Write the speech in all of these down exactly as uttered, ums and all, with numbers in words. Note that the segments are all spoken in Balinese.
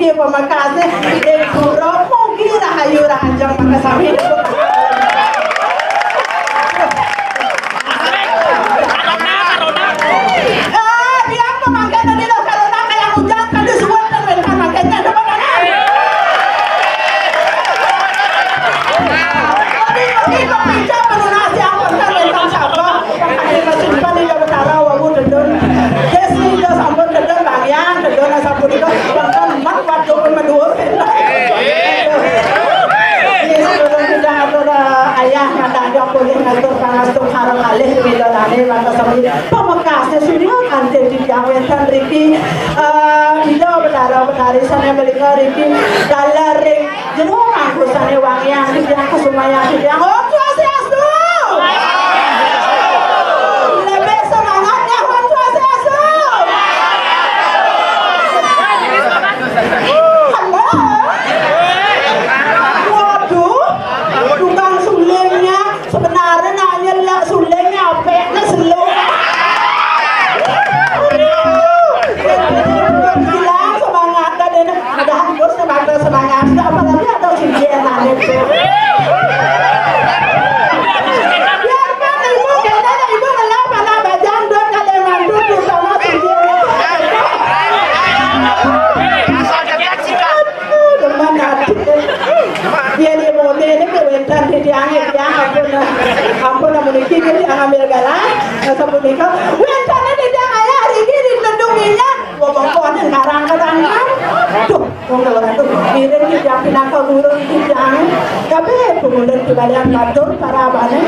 Pamekasé ing pura, mugi rahayu rahajeng makasami. Ah, tiang pamangkin tadi lo karena kaya hujan kan disuwun kan wénten mangkin. Tapi mungkin kepincang penunas yang pernah wénten sabda. Adi masimpen Ida Betara wau tedun. Yes, Ida sampun tedun bagian, tedun sapunika wonten men waduk medhuwur. Yes, durung Ida atur, eh, ayah ngadang polih ngatur pangastu karo kalih Ida dane wantos sami. Pamekasne surya kanthi titiang wénten riki, eh, Ida Betara Betari sane melinga riki daler ring Jero mangku sane wangiang titiang kusumayang titiang. Om Swastiastu. Lebih semangatnya Om Swastiastu. Halo. Waduh, tukang sulingnya. Sebenarnya nanya lah suling apa nak seluk. Hilang semangat dan ini ada hapus semangat semangat. Apalagi ada sujud nanti. Biarkan ibu kayaknya ibu kenapa nak bajang dua kali mandut di sana sujud. Demen ati. Yen mone niki wénten titiang, titiang ampun, ampun amun niki titiang ambil galah, sapunika. Wénten titiang ayah riki di Tedung Minyak. Wewengkon karang-karangan. Duh, wong ora tuh. Ngiring titiang pinaka guru titiang. Tapi pemulung kibalian matur parabane.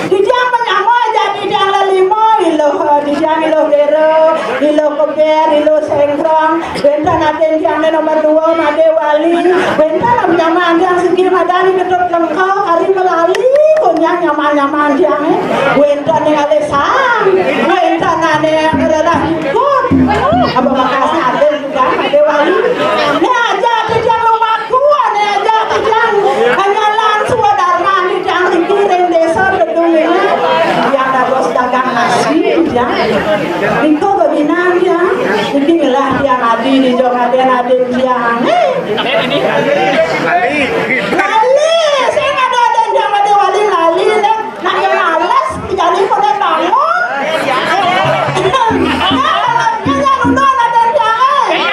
Titiang menyama aja titiang lelima, iluh, titiang iluh dera, iluh keber, iluh sengkrong. Wénten adin tiangé nomor dua, Madé Wali. Wénten nyaman tiang siki madani Ketut Lengkong, ari melali, konyang nyaman-nyaman tiangé. Wénten ning alih sang, wénten ane rerah ikut. Apa makasih adin juga, Madé Wali. Né aja tiang lumaku, né aja tiang hanyalan swadarman tiang siki ring desa Bedung ini. Yang dados dagang nasi, tiang. Nika beginan tiang. Niki ngelah tiang adi di jong aden-aden tiang. Lali, sing ada aden tiang pada wali lali, nak, nak yang males, jadi pada bangun. Nah, kalau dia yang udah aden tiang, eh.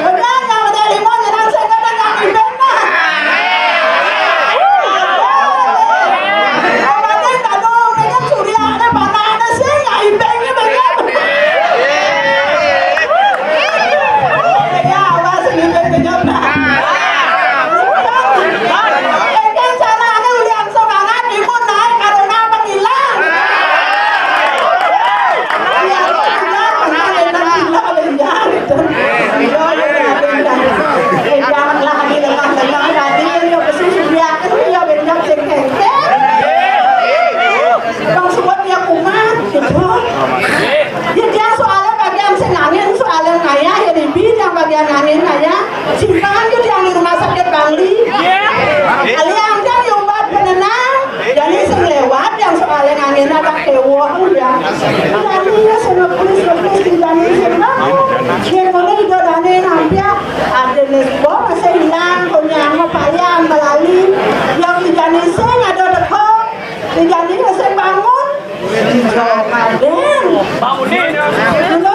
Udah, yang udah lima, yang saya kata yang ibet, nah. Bang suwun ya kumat, gitu. Ya, dia soalnya bagian sing angin, soalnya ngayah, ya, Bibi, yang bagian angin ngayah. Simpan ke yang di rumah sakit Bangli. Iya. Kalian kan yang obat penenang. Jadi sing lewat yang soalnya angin ada kewong ya. Jadi ya sing ngeplus ngeplus di Bangli sing ngeplus. Dia kalau itu dane nampia ada nesbo masih hilang punya apa palian melalui yang di Bangli sing ada teko. Di Bangli sing bangun. Iya, Raden. Bangunin. Dulu